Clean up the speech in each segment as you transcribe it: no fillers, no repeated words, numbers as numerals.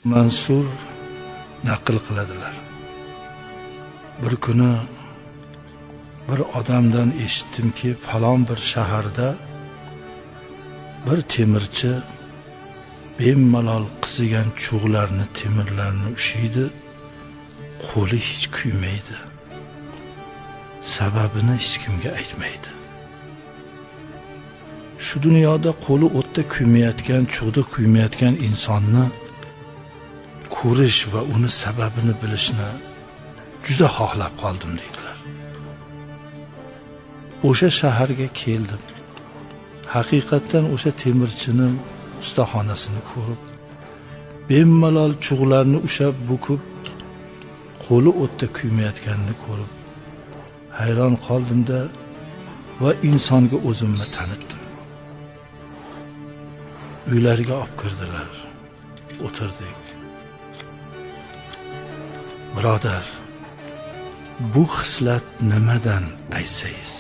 Mansur naql qiladilar. Bir kuni bir odamdan eshitdimki, falon bir shaharda bir temirchi bemalol qizigan cho'g'larni, temirlarni ushlaydi, qo'li hech kuymaydi. Sababini hech kimga aytmaydi. Shu dunyoda qo'li o'tda kuymayotgan, cho'g'da kuymayotgan insonni ko'rish va uni sababini bilishni juda xohlab qoldim, deydilar. O'sha shaharga keldim. Haqiqatdan o'sha temirchini ustaxonasini ko'rib, bemalol cho'g'larni ushlab bukib, qo'li o'tda kuymayotganini ko'rib hayron qoldimda va insonga o'zimni tanitdim. Uylariga olib kirdilar. O'tirdik. Birodar, bu xislat nimadan, aytsangiz?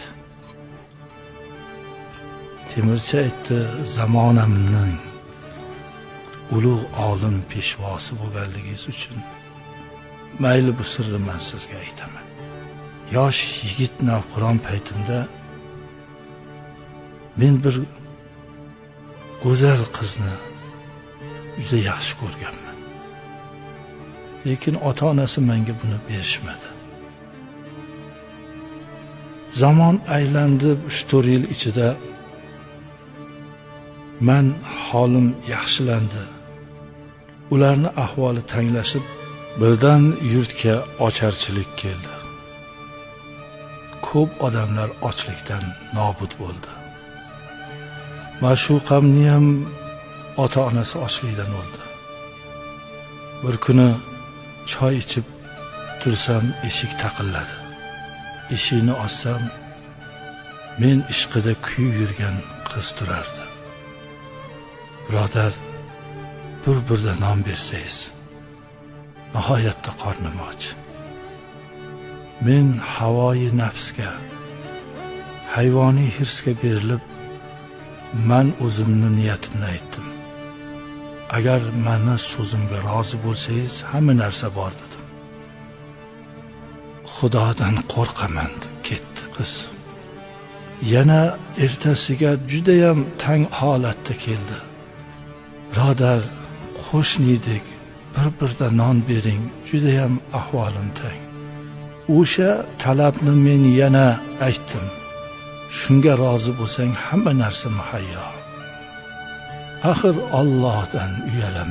Temirchi aytdi: "Zamonamning ulug' olim peshvosi bo'lganligingiz uchun mayli, bu sirni man sizga aytaman. Yosh yigit, navqiron paytimda men bir go'zal qizni juda yaxshi ko'rganman. Lekin ota onasi menga buni berishmadi. Zamon aylandi, 3-4 yil ichida man holim yaxshilandi. Ularni ahvoli tanglashib, birdan yurtga ocharchilik keldi. Ko'p odamlar ochlikdan nobud bo'ldi. Ma'shuqamni ham ota onasi ochlikdan o'ldi. Bir kuni choy ichib tursam, eshik taqilladi. Eshikni ochsam, men ishqida kuyib yurgan qiz turardi. Birodar, bir burda non bersangiz, nihoyatda qornim och. Men havoyi nafsga, hayvoniy hirsga berilib, man o'zimni niyatimni aytdim. Agar mani so'zimga rozi bo'lsangiz, hamma narsa bor, dedim. Xudodan qo'rqaman, deb ketdi qiz. Yana ertasiga judayam tang holatda keldi. Birodar, qo'shni edik, bir burda non bering, judayam ahvolim tang. O'sha talabni men yana aytdim. Shunga rozi bo'lsang, hamma narsa muhayyo. Axir Allohdan uyalaman.